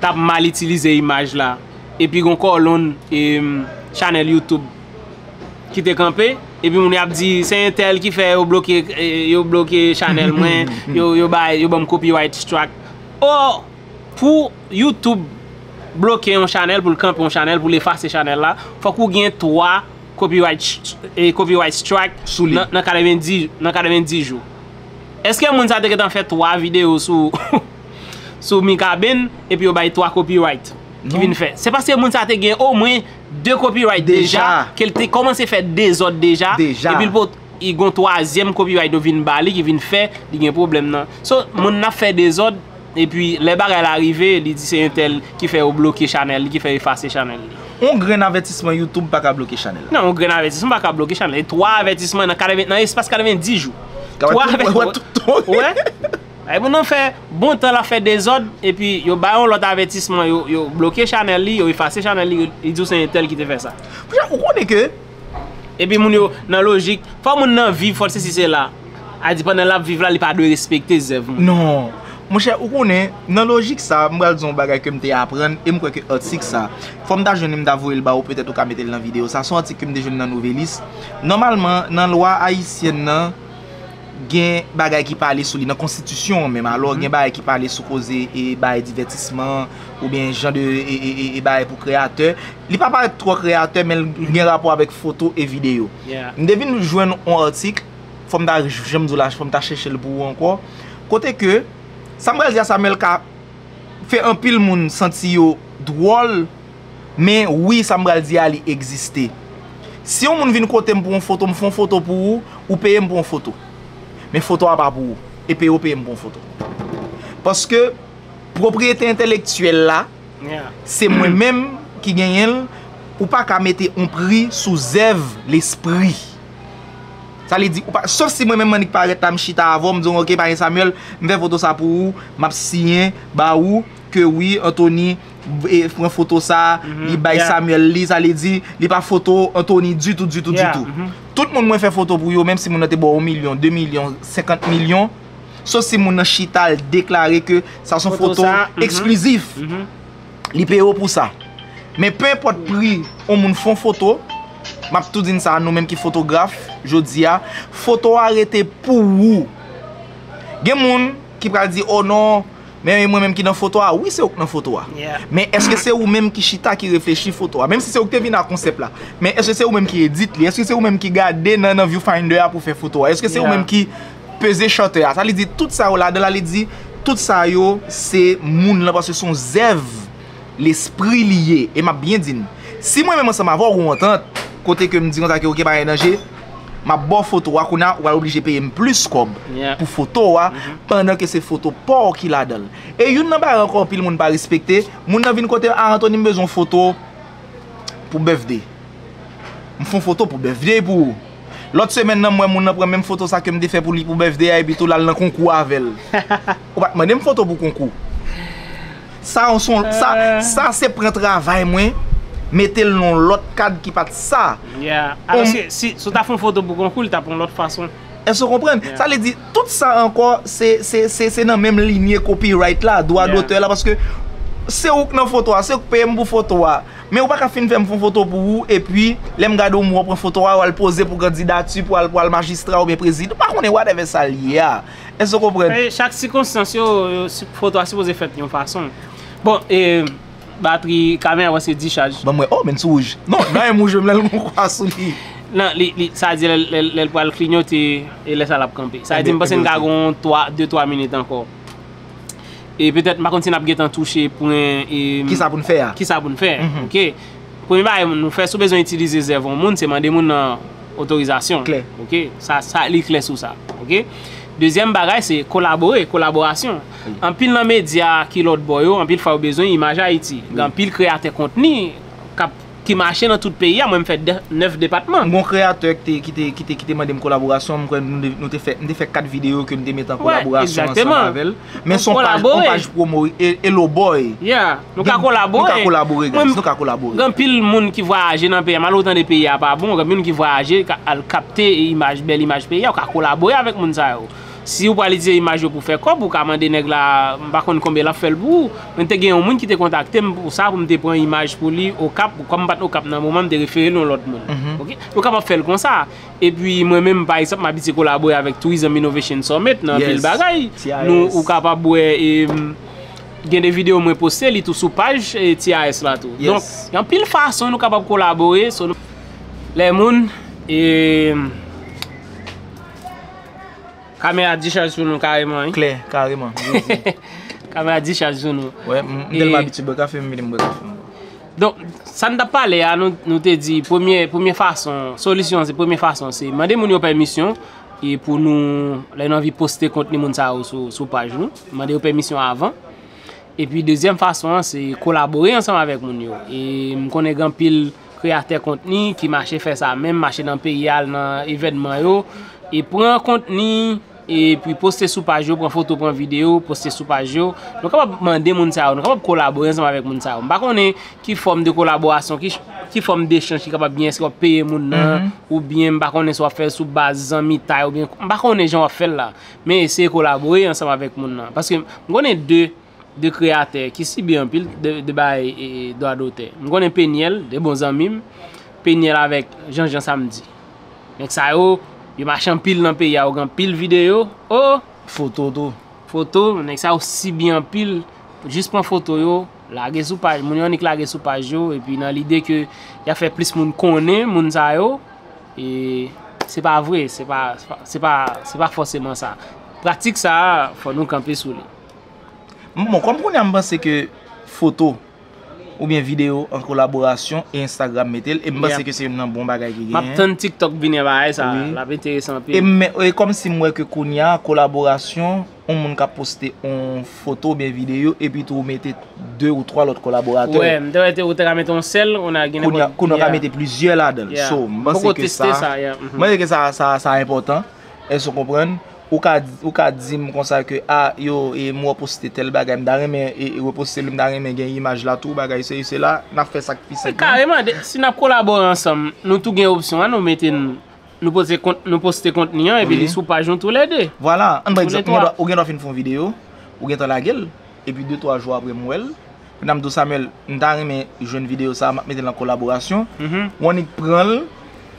t ap mal itilize imaj la. Epi gon kòlonn, e, m, chanèl YouTube ki te kanpe, epi moun yo ap di, se entèl ki fè yo bloke, e, yo bloke chanèl mwen, yo, yo bay, yo ban m copyright strike. Or, pou YouTube bloke yon chanèl, pou l kanpe yon chanèl, pou l efase chanèl la, fòk ou gen twa copyright, e, copyright strike Sou li. Nan, nan katrevenndis, nan katrevenndis jou. Èske moun sa te gentan fè twa videyo sou, sou Mikaben, epi yo bay twa copyright ki Non. Vin fè? Se paske moun sa te gen omwen de copyright Deja. Deja, ke l te kòmanse fè dezòd deja, Deja. Epi l pot, i gon twazyèm copyright yo vin ba li, ki vin fè li gen pwoblèm nan. So, moun nan ap fè dezòd, epi lè bagay la rive, li di se entèl ki fè yo bloke chanèl li, ki fè efase chanèl li. On grenn avètisman YouTube pa ka bloke chanèl. Non, on grenn avètisman pa ka bloke chanèl. E twa avètisman nan katreven, nan espas katrevenndis jou. Ka wè Twa tout, avètisman. wè tout. Wè. Ay, moun nan fè bon tan l ap fè dezòd, epi yo bay yon lòt avètisman, yo, yo bloke chanèl li, yo efase chanèl li, yo, yo di w se entèl ki te fè sa. Ou konnen ke Epi moun yo, nan lojik, fò moun nan viv, fò l sesi sela. A di pandan l ap viv la, li pa dwe respekte zèv moun. Non. Monchè, ou konnen, nan lojik sa, m pral di yon bagay ke m te aprann, e m kwè ke atik sa, fò m ta jwenn li, m ta voye l ba ou, petèt ou ka mete l nan videyo sa. Se yon atik ke m te jwenn nan Nouvelliste. Nòmalman, nan lwa ayisyèn nan, gen bagay ki pale sou li, nan konstitisyon an menm. Alò, gen bagay ki pale sou koze e bagay divètisman, oubyen jan de e, e, e, e bagay pou kreyatè. Li pa parèt twò kreyatè, men l gen rapò avèk foto e videyo. Yeah. M te vin jwenn yon atik, fò m ta, jan m di w la, fò m ta chèche l pou ou ankò. Kote ke, sa m pral di a Samuel ka fè anpil moun santi yo dwòl, men wi, sa m pral di a, li egziste. Si yon moun vin kote m pou yon foto, m fè yon foto pou ou, ou peye m pou yon foto. Men foto a pa pou ou. e peye w peye m pou yon foto. Paske pwopriyete entèlektyèl la, se mwen menm ki genyen l, ou pa ka mete yon pri sou zèv lespri. Sa vle di, ou pa, sof si mwen menm m annik parèt la, m chita avè w, m di w, "Ok, Payen Samuel, m fè foto sa pou ou, m ap siyen, ba ou, ke wi, Anthony, e, pran foto sa, li bay Samuel li, sa vle di, li pa foto Anthony ditou, ditou, ditou." Tout moun mwen fè foto pou yo, menm si moun nan te ba w yon milyon, de milyon, senkant milyon, sof si moun nan chita, l deklare ke sa se yon foto eksklizif. Li peye w pou sa. Men penpòt pri yon moun fè yon foto, m ap tou di n sa, nou menm ki fotograf, jodi a, foto a rete pou ou. Gen moun ki pral di, "O non, men mwen menm ki nan foto a." Wi, se ou k nan foto a. Men èske se ou menm ki chita, ki reflechi foto a? Menm si se ou ki te vin ak konsèp la. Men èske se ou menm ki edit li? Èske se ou menm ki gade nan, nan viewfinder a pou fè foto a? Èske se ou menm ki peze chantè a? Sa vle di, tout sa yo ladan la, li di, tout sa yo, se moun lan, paske se yon zèv lespri li ye. E m ap byen di n, si mwen menm ansanm avè w gen yon antant, kote ke m di konsa ke, "Ok, pa gen danje, m ap ba w foto a, kounye a, ou pral oblije peye m plis kòb pou foto a, pandan ke se foto pa w ki ladan l." E youn nan bagay ankò anpil moun pa respekte, moun nan vin kote, "A, Anthony, m bezwen yon foto pou birthday." M fè yon foto pou birthday pou ou. Lòt semèn nan, m wè moun nan pran menm foto sa ke m te fè pou li pou birthday a, epi tou l al nan konkou avè l. Ou pa t mande m foto pou konkou. Sa, yon son, sa, sa se pran travay mwen, mete l nan yon lòt kad ki pa t sa. Alòske, si, si w ta fè yon foto pou konkou, li t ap yon lòt fason. Èske w konprann? Sa vle di, tout sa ankò, se, se, se, se nan menm linye copyright la, dwa dotè la, paske se ou k nan foto a, se ou k peye m pou foto a. Men ou pa ka fin fè m fè yon foto pou ou, epi lè m gade w, m wè w pran foto a, w al poze pou kandidati, pou al, pou al majistra oubyen prezidan. M pa konnen whatever sa l ye a. Èske w konprann? E chak sikonstans yo, yo, si, foto a sipoze fèt yon fason. Bon, e, batri kamera mwen se dis chaj. Ban m wè. Oh, men sou wouj. Non, nan M wouj menm lè l gon kwa sou li. Non, li, li, sa di lè, lè, lè l pral klinyote, e lè sa l ap kanpe. Sa di m panse n ka gon twa, de twa minit ankò. E petèt, m pa konn si n ap gentan touche pwen, e, kisa pou n fè a? Kisa pou n fè, oke? Premye bagay nou fè, si w bezwen itilize zèv yon moun, se mande moun nan otorizasyon. Klè. Oke? Sa, sa, li klè sou sa. Oke? Dezyèm bagay, se kolabore, kolaborasyon. Anpil nan medya ki lòt bò yo, anpil fwa yo bezwen imaj Ayiti. Gen anpil kreyatè kontni k ap, ki mache nan tout peyi a, mwen m fè de, nèf depatman. M gon kreyatè ki te, ki te, ki te, ki te mande m kolaborasyon, m kwè nou, nou te fè, m te fè kat videyo ke m te mete an kolaborasyon ansanm avè l. Men se yon paj, yon paj pwomo, e, Hello Boy. Yeah, nou ka kolabore. Nou ka kolabore, guys, nou ka kolabore. Gen anpil moun ki vwayaje nan peyi a, malgre w tande peyi a pa bon, gen moun ki vwayaje, ka, al kapte imaj, bèl imaj peyi a, ou ka kolabore avèk moun sa yo. Si ou pral itilize imaj yo pou fè kòb, ou ka mande nèg la, m pa konn konbyen l ap fè l pou ou. Mwen te gen yon moun ki te kontakte m pou sa, pou m te pran imaj pou li Okap, kòm m pa t Okap nan moman, m te refere l yon lòt moun. Oke? Nou kapab fè l konsa. Epi mwen menm, pa egzanp, m abitye kolabore avèk Tourism Innovation Summit nan anpil bagay. Nou, ou kapab wè, e, m, gen de videyo mwen poste, li tou sou paj, e, T I S la tou. Donk, gen anpil fason nou kapab kolabore. So, nou, lè moun, e, kamera dichaj sou nou kareman, wi. Klè, kareman. Kamera dichaj sou nou. Wè, m, m tèlman abitye bwè kafe, m vini m bwè kafe m. Donk, sa n t ap pale a, nou, nou te di, premye, premye fason, solisyon, se premye fason, se mande moun yo pèmisyon, e pou nou, lè nou anvi poste kontni moun sa yo sou, sou paj nou, mande yo pèmisyon avan. Epi dezyèm fason an, se kolabore ansanm avèk moun yo. E m konnen gen anpil kreyatè kontni ki mache fè sa menm, mache nan peyi a, al nan evènman yo, e pran kontni, epi poste sou paj yo, pran foto, pran videyo, poste sou paj yo. Nou kapab mande moun sa yo, nou kapab kolabore ansanm avèk moun sa yo. M pa konnen ki fòm de kolaborasyon, ki, ki fòm dechanj ki kapab gen, èske w ap peye moun nan, oubyen m pa konnen si w ap fè l sou baz zanmitay, oubyen m pa konnen jan w ap fè l la. Men eseye kolabore ansanm avèk moun nan. Paske m konnen de de kreyatè ki sibi anpil de, de bagay, e, dwa dotè. M konnen Penyèl, de bon zanmi m, Penyèl avèk Jean Jean Samedi. Nèg sa yo, yo mache anpil nan peyi a, yo gen anpil videyo, o, foto tou. Foto, nèg sa yo sibi anpil, jis pran foto yo, lage sou paj, moun yo annik lage sou paj yo, epi nan lide ke y ap fè plis moun konnen moun sa yo, e se pa vre, se pa, se pa, se pa, se pa fòseman sa. Pratik sa a, fò nou kanpe sou li. Bon, kòm kounye a m panse ke foto, oubyen videyo an kolaborasyon e Instagram mete l. E m panse ke se youn nan bon bagay ki genyen. M ap tann TikTok vini an bagay sa, l ap enteresan anpil. E, men, e kòmsi m wè ke kounye a, kolaborasyon, yon moun ka poste yon foto oubyen videyo, epi tou ou mete de ou twa lòt kolaboratè. Wè, m te wè ou te ka mete yon sèl, ou nan gen nenpòt. Kounye a, ou ka mete plizyè ladan l. So, m panse ke sa, m panse ke sa, sa, sa enpòtan. Èske w konprann? Ou ka, ou ka di m konsa ke, a, yo, e, m reposte tèl bagay, m ta renmen, e, e, reposte l, m ta renmen gen imaj la tou, bagay se, se la, n ap fè sa k pi senp lan. Kareman, si n ap kolabore ansanm, nou tou gen opsyon an, nou mete n, nou poste kont, nou poste kontni an, epi li sou paj nou toulède. Vwala, ann pa egzanp, ou gen dwa, ou gen dwa fin fè yon videyo, ou gentan lage l, epi de twa jou apre m wè l, Medam di w Samuel, m ta renmen jwenn videyo sa a, m ap mete l an kolaborasyon. Ou annik pran l,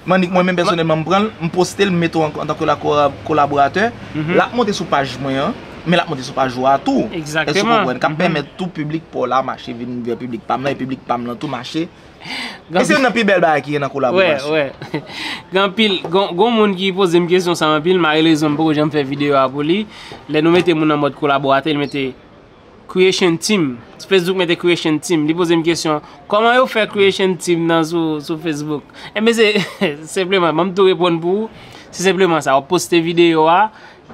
m annik mwen menm pèsonèlman m pran l, m poste l, m mete w an, antanke la kolaboratè. L ap monte sou paj mwen an, men l ap monte sou paj ou a tou. Èske w konprann? K ap pèmèt tou piblik pa w la mache vin vè piblik pa m lan, e piblik pa m lan tou mache. E se youn nan pi bèl bagay ki gen nan kolaborasyon. Wè, wè. Gen anpil, gen, gen moun ki poze m kesyon sa anpil, malerezman m poko janm fè videyo a pou li. Lè nou mete moun an mòd kolaboratè, li mete Creation Team. Facebook mete Creation Team. Li poze m kesyon, kòman yo fè Creation Team nan sou, sou Facebook? Enben se senpleman, ban m tou reponn pou ou. Se senpleman sa, w ap poste videyo a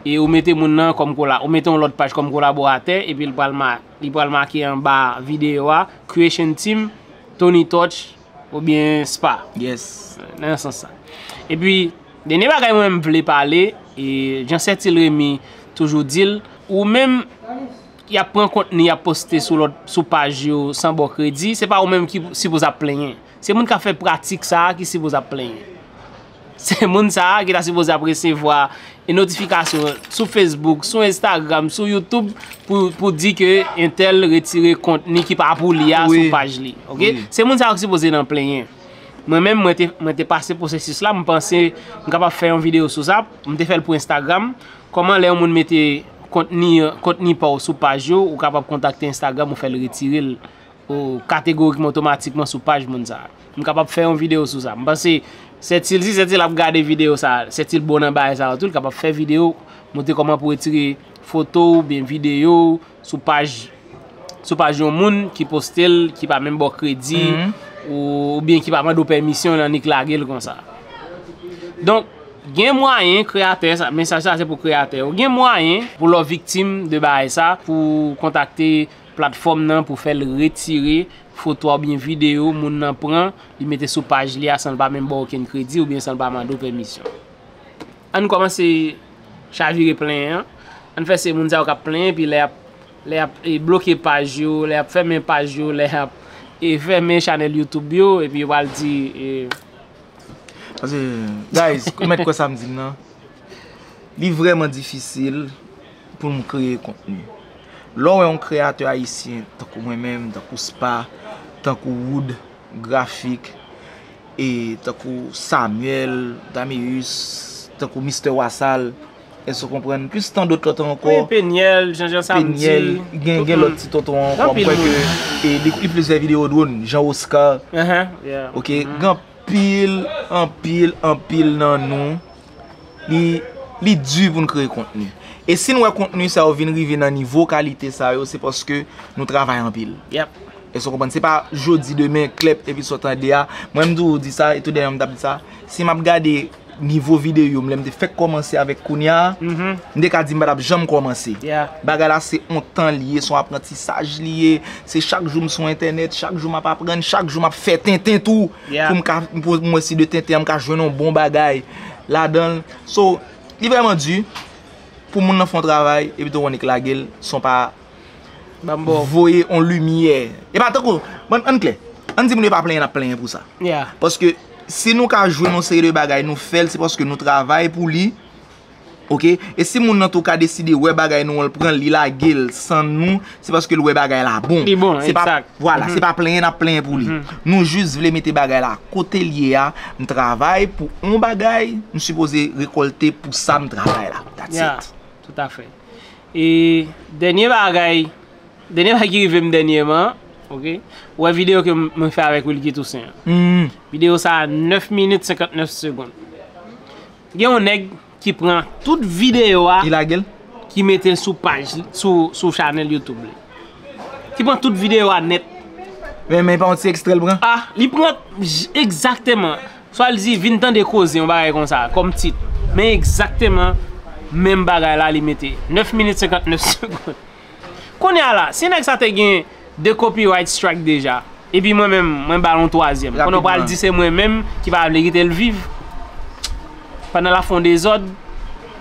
e ou mete moun nan kòm kola, ou mete yon lòt paj kòm kolaboratè epi li pral ma, li pral make anba videyo a Creation Team, Tony Touch, oubyen spa. Nan sans sa. Epi, dènye bagay mwen m vle pale, e jan Sètil Remy toujou di l, ou menm y ap pran kontni y ap poste sou lòt, sou paj yo san ba w kredi, se pa ou menm ki sipoze ap plenyen. Se moun k ap fè pratik sa a ki sipoze ap plenyen. Se moun sa a ki ta sipoze ap resevwa e notifikasyon sou Facebook, sou Instagram, sou YouTube pou, pou di ke entèl retire kontni ki pa pou li a sou paj li. Oke? Se moun sa yo ki sipoze nan plenyen. Mwen menm, mwen te, mwen te pase pwosesis la, m panse m kapab fè yon videyo sou sa, m te fè l pou Instagram. Kòman lè yon moun mete kontni, kontni pa w sou paj yo, ou kapab kontakte Instagram ou fè l retire l. Ou kategorikman, otomatikman sou paj moun sa a. M kapab fè yon videyo sou sa. M panse Sètil, si Sètil ap gade videyo sa a, Sètil bon nan bagay sa yo tou, li kapab fè videyo, montre kòman pou retire foto w oubyen videyo w sou paj, sou paj yon moun ki poste l, ki pa menm ba w kredi, ou, oubyen ki pa mande w pèmisyon, l annik lage l konsa. Donk, gen mwayen kreyatè sa, mesaj sa se pou kreyatè yo, gen mwayen pou lè w viktim de bagay sa, pou kontakte platfòm nan pou fè l retire foto a oubyen videyo moun nan pran, li mete sou paj li a san l pa menm ba w okenn kredi oubyen san l pa mande w pèmisyon. Ann kòmanse chavire plenyen an. Ann fè se moun sa yo k ap plenyen, epi lè y ap, lè y ap, e, bloke paj yo, lè y ap fèmen paj yo, lè y ap, e, fèmen chanèl YouTube yo, epi yo pral di, e, Paske, guys, ou mèt kwè sa m di m nan. Li vrèman difisil pou m kreye kontni. Lè w wè yon kreyatè ayisyen, tankou mwen menm, tankou Spa, tankou Wood Grafik, e tankou Samuel, Dameus, tankou Mister Wasal, èske w konprann? Plis tan dòt lòt ankò. Wi, Penyèl, Jean Jean Samedi. Penyèl, gen, gen lòt ti tonton ankò. M kwè ke, e, li, li plis fè videyo drone, Jean Oscar. Oke, gen anpil, anpil, anpil nan nou, li, li di pou n kreye kontni. E si n wè kontni sa yo vin rive nan nivo kalite sa yo, se paske nou travay anpil. Èske w konprann? Se pa jodi, demen, klèp, epi sa w tande a. Mwen, m toujou di sa, e tou dènye m t ap di sa. Si m ap gade nivo videyo m, lè m te fèk kòmanse avèk kounye a, m te ka di m pa t ap janm kòmanse. Bagay la se yon tan li ye, se yon aprantisaj li ye. Se chak jou m sou entènèt, chak jou m ap aprann, chak jou m ap fè tenten tou. Pou m ka, pou mwen si de tenten an m ka jwenn yon bon bagay ladan l. So, li vrèman di pou moun nan fè yon travay, epi tou w annik lage l, san w pa voye yon limyè. E pa tankou, ann, ann klè, ann di moun yo pa plenyen n ap plenyen pou sa. Paske si nou ka jwenn yon seri de bagay, nou fè l, se paske nou travay pou li. Oke? E si moun nan tou ka deside wè bagay nou an, l pran l, li lage l san nou, se paske l wè bagay la bon. Li bon, egzak. Vwala, se pa plenyen n ap plenyen pou li. Nou jis vle mete bagay la kote l ye a. M travay pou yon bagay, m sipoze rekòlte pou sa m travay la. That's it. Toutafè. E dènye bagay, dènye bagay ki rive m dènyèman, oke, ou wè videyo ke m, mwen fè avèk Wilky Toussaint an. Videyo sa a nèf minit senkantnèf segonn. Gen yon nèg ki pran tout videyo a, ki mete l sou paj, sou, sou chanèl YouTube li. Ki pran tout videyo a nèt. Men, men pa yon ti ekstrè l pran? Ah, li pran j- egzakteman. Swa l di, "Vin tande koze," yon bagay konsa, kòm tit. Men egzakteman menm bagay la li mete. Nèf minit senkantnèf segonn. Kounye a la, si nèg sa te gen de copyright strike deja, epi mwen menm, mwen ba l yon twazyèm. Kounye a w pral di se mwen menm ki pa vle kite l viv. Pandan l ap fè yon dezòd.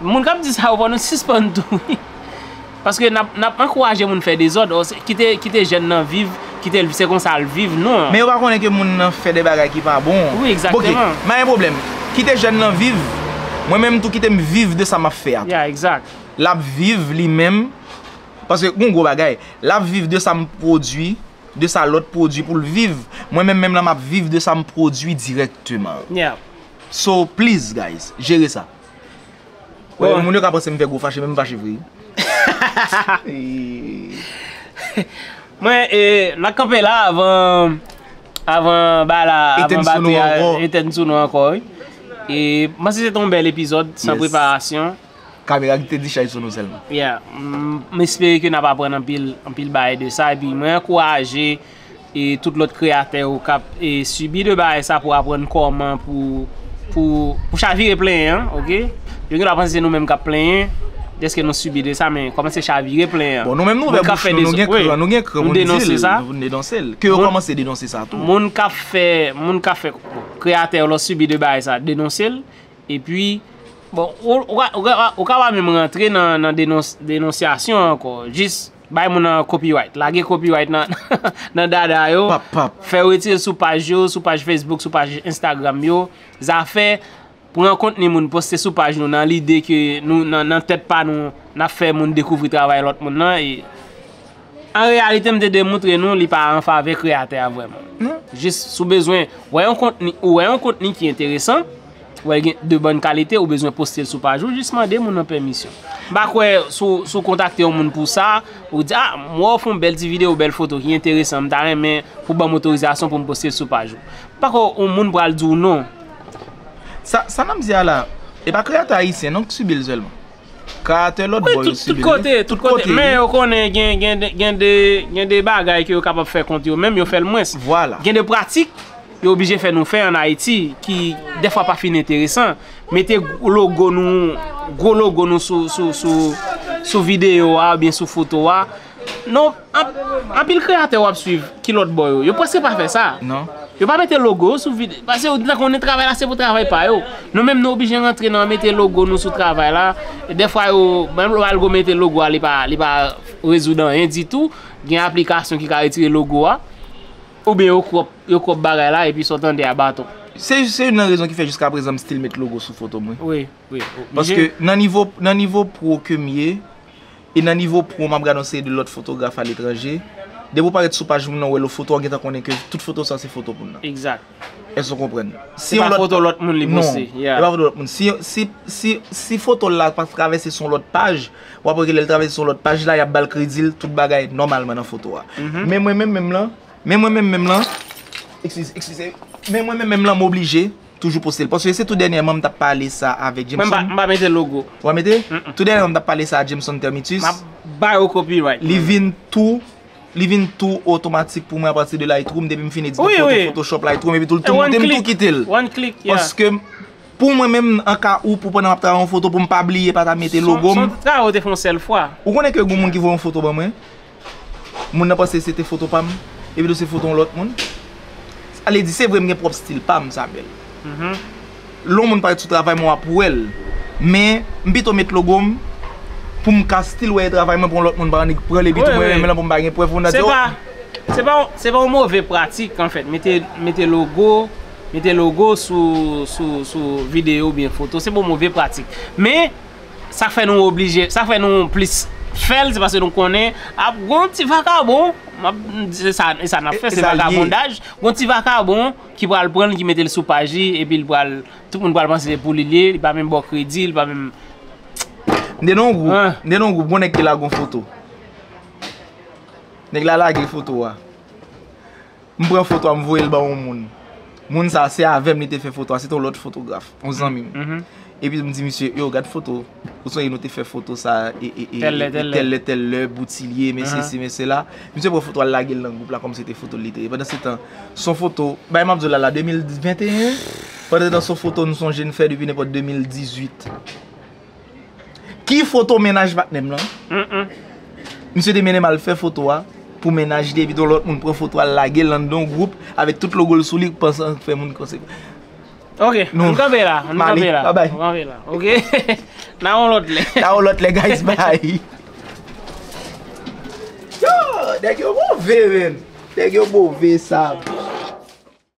Moun k ap di sa yo, fò nou sispann tou, wi. Paske n ap, n ap ankouraje moun fè dezòd. Ò, se- kite, kite jèn nan viv, kite l, se konsa l viv, non. Men yo pa konnen ke moun nan fè de bagay ki pa bon. Wi, egzakteman. Ok, pa gen pwoblèm. Kite jèn nan viv. Mwen menm tou, kite m viv de sa m ap fè a tou. Ya, egzak. L ap viv li menm. Paske gon gwo bagay. L ap viv de sa m pwodui, de sa lòt pwodui pou l viv. Mwen menm, menm la, m ap viv de sa m pwodui dirèkteman. Yeah. So, please, guys, jere sa. Wè, bon, moun yo ka panse m fè gwo fache, men m fache vre. Mwen, e, n a kanpe la avan, avan ba la, avan batri a etèn sou nou ankò, wi. E, m panse se te yon bèl epizòd, san preparasyon. Kamera ki te di chay sou nou sèlman. Yeah. M, m espere ke n ap aprann anpil, anpil bagay de sa. Epi mwen ankouraje e tout lòt kreyatè yo k ap e, sibi de bagay sa pou aprann kòman pou, pou, pou chavire plenyen an, ok? Yo gen dwa panse se nou menm k ap plenyen dèske nou sibi de sa, men kòmanse chavire plenyen an. Bon, nou menm nou ouvè bouch nou, nou gen kran, nou gen kran pou nou di l, nou denonse l. Ke yo kòmanse denonse sa tou. Moun k ap fè, moun k ap fè, bon, kreyatè yo lè w sibi de bagay sa, denonse l. Epi, bon, ou, ou, ou, ou ka pa menm rantre nan, nan denons- denonsyasyon ankò. Jis bay moun nan copyright. Lage copyright nan, nan dada yo. Pap, pap. Fè yo retire l sou paj yo, sou paj Facebook, sou paj Instagram yo. Zafè pran kontni moun poste sou paj nou nan lide ke nou, nan, nan tèt pa nou, n ap fè moun dekouvri travay lòt moun nan. E An reyalite, m te demontre nou li pa an favè kreyatè a vrèman. Non. Jis si w bezwen wè yon kontni, ou wè yon kontni ki enteresan, ou wè l gen de bòn kalite, ou bezwen poste l sou paj ou, jis mande moun nan pèmisyon. M pa kwè si w, si w kontakte yon moun pou sa, ou di, "Ah, m wè w fè yon bèl ti videyo, bèl foto ki enteresan, m ta renmen pou ban m otorizasyon pou m poste l sou paj ou." M pa kwè yon moun pral di w non. Sa, sa n ap di a la, e pa kreyatè ayisyen non k sibi l sèlman. Kreyatè lòt bò yo sibi l, wi. Tout kote, tout kote. Men yo konnen gen, gen, de- gen de, gen de bagay ke yo kapab fè kont yo menm, yo fè l mwens. Vwala. Gen de pratik yo oblije fè nou fè ann Ayiti ki dèfwa pa fin enteresan. Mete logo nou, gwo logo nou sou, sou, sou, sou videyo a oubyen sou foto a. Non, anp- anpil kreyatè w ap swiv ki lòt bò yo. Yo prèske pa fè sa. Non. Yo pa mete logo yo sou vide. Paske yo gentan konnen travay la se pou travay pa yo. Nou menm nou oblije rantre nan mete logo nou sou travay la. Dèfwa yo, menm lè w al go mete logo a, li pa, li pa rezoud anyen ditou. Gen aplikasyon ki ka retire logo a. Oubyen yo crop, yo crop bagay la epi sa w tande a baton. Se, se youn nan rezon ki fè jiskaprezan m still met logo sou foto mwen. Wi, wi. Paske nan nivo, nan nivo pwo ke m ye, e nan nivo pwo m ap gade yon seri de lòt fotograf aletranje, depi w parèt sou paj moun nan, w wè lòt foto, w gentan konnen ke tout foto sa se foto moun nan. Egzak. Èske w konprann? Se pa foto lòt moun li poste. Non, e pa foto lòt moun. Si, si, si, si foto l la pa travèse sou yon lòt paj, w ap wè ke lè l travèse sou yon lòt paj la, y ap ba l kredi l, tout bagay nòmalman nan foto a. Men mwen menm menm lan, men mwen menm menm lan, eskize, eskize, men mwen menm menm lan, m oblije toujou poste l. Paske se tou dènyèman m t ap pale sa avèk Jameson. Mwen m pa, m pa mete logo. Ou pa mete? Tou dènyèman m t ap pale sa a Jameson Termitus. M ap ba yo copyright. Li vin tou, li vin tou otomatik pou mwen apati de Lightroom. Depi m fin edite foto, Photoshop, Lightroom, epi tou, tou monte, m tou kite l. One click, yeah. Paske pou mwen menm, an ka ou, pou pandan m ap travay yon foto, pou m pa bliye, pa ta mete logo m. Se yon travay ou te fè yon sèl fwa. Ou konnen ke gon moun ki voye yon foto ban mwen? Moun nan panse se te foto pa m, epi tou se foto yon lòt moun. Sa vle di, se vre m gen pwòp stil pa m, Samuel. Lè yon moun parèt sou travay mwen, w ap wè l. Men, m pito met logo m pou m ka stil wè e travay mwen pou yon lòt moun pa annik pran l, epi tou mwen menm lan pou m pa gen prèv pou m ta di, oh. Se pa, se pa, se pa yon move pratik, anfèt, mete, mete logo, mete logo sou, sou, sou videyo oubyen foto. Se pa yon move pratik. Men, Sa k fè nou oblije, sa k fè nou plis fè l, se paske nou konnen ap gon ti vakabon. M ap, se sa, e sa n ap fè, se vakabondaj. Gon ti vakabon ki pral pran l, ki mete l sou paj li, epi l pral, tout moun pral panse se pou li l ye, li pa menm ba w kredi, li pa menm. M te nan yon gwoup, m te nan yon gwoup, gon nèg te lage yon foto. Nèg la lage foto a. M pran foto a, m voye l ba yon moun. Moun sa a, se avè m li te fè foto a, se te yon lòt fotograf, yon zanmi m. Epi m di misye, yo, gad foto. Ou sonje nou te fè foto sa e, e, e, Tèl lè, e, tèl lè. Tèl lè, tèl lè, bout li ye, men se Ahan. Si, men se la. Misye pran foto al lage l nan gwoup la kòm se te foto l li te ye. Pandan se tan, son foto, bay m ap di w la la, de mil venteyen, pandan se tan son foto nou sonje n fè depi nenpòt de mil dizuit. Ki foto mennaj patnè m lan? Mm-mm. Misye te mennen m al fè foto a pou mennaj li, epi yon lòt moun pran foto a lage l anndan yon gwoup avèk tout logo l sou li, panse fè moun konse. Ok, Nou. nou kanpe la, nou M ale. kanpe la. Bye bye. Nou kanpe la. Ok. Nan yon lòt lè. Ta yon lòt lè, guys, bye. Yo, nèg yo move, men. Nèg yo move, sa.